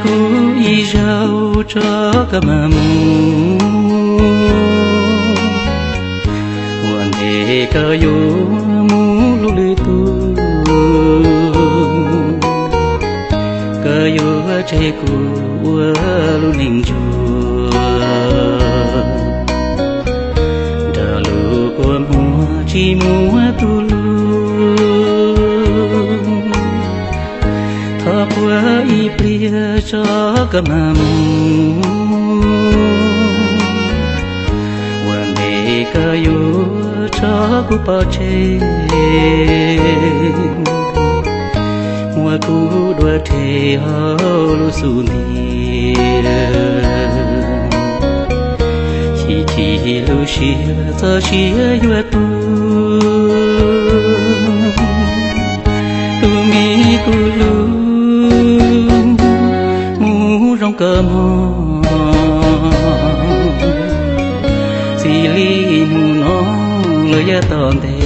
Kuv ib zaug tso koj mam mus, ua ntej koj yuav mus hlub lwm tus, koj yuav tseg kuv ua lub neej ntsuag. Nrog lub kua muag tsis muaj tus hlub, thov puag ib pliag tso koj mam mus, ua ntej koj yuav tso kuv pov tseg, muab kuv dua rhe hauv lub xub ntiag. Chim chim lub siab txoj sia yuav tuag, tus me kuv hlub, mus zoo koj mog, txij li hnub no lawm yav tom ntej,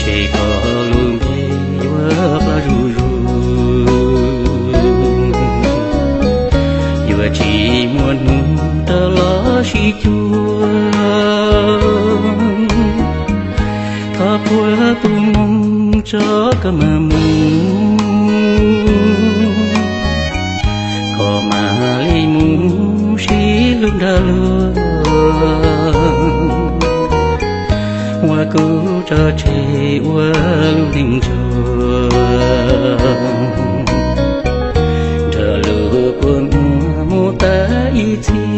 tseg koj lub npe yuav plam zuj zus, yuav tsis muaj hnub rov los sib cuag. Thov puag tus moo tso koj mam mus, koj mam li mus sib hlub nrog luag, muab kuv tso tseg ua lub neej ntsuag, nrog lub kua muag mus tas ib txhis.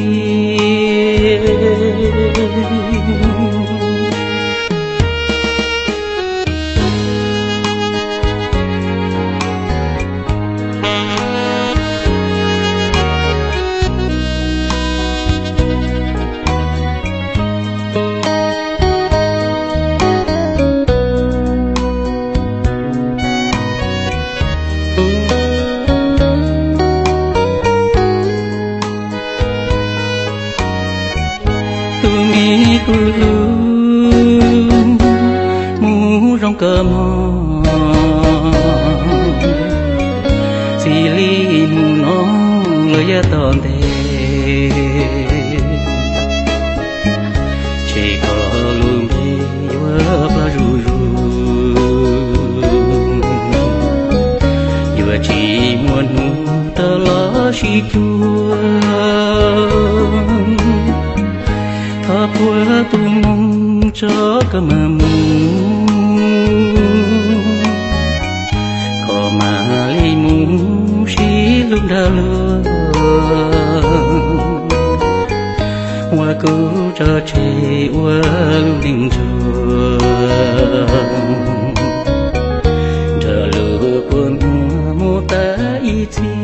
Tus me kuv hlub, mus zoo koj mog, txij li hnub no lawm yav tom ntej, tseg koj lub npe yuav plam zuj zus, yuav tsis muaj hnub rov los sib cuag. Thov puag tus moo tso koj mam mus, koj mam li mus sib hlub nrog luag, muab kuv tso tseg ua lub neej ntsuag, nrog lub kua muag mus tas ib txhis.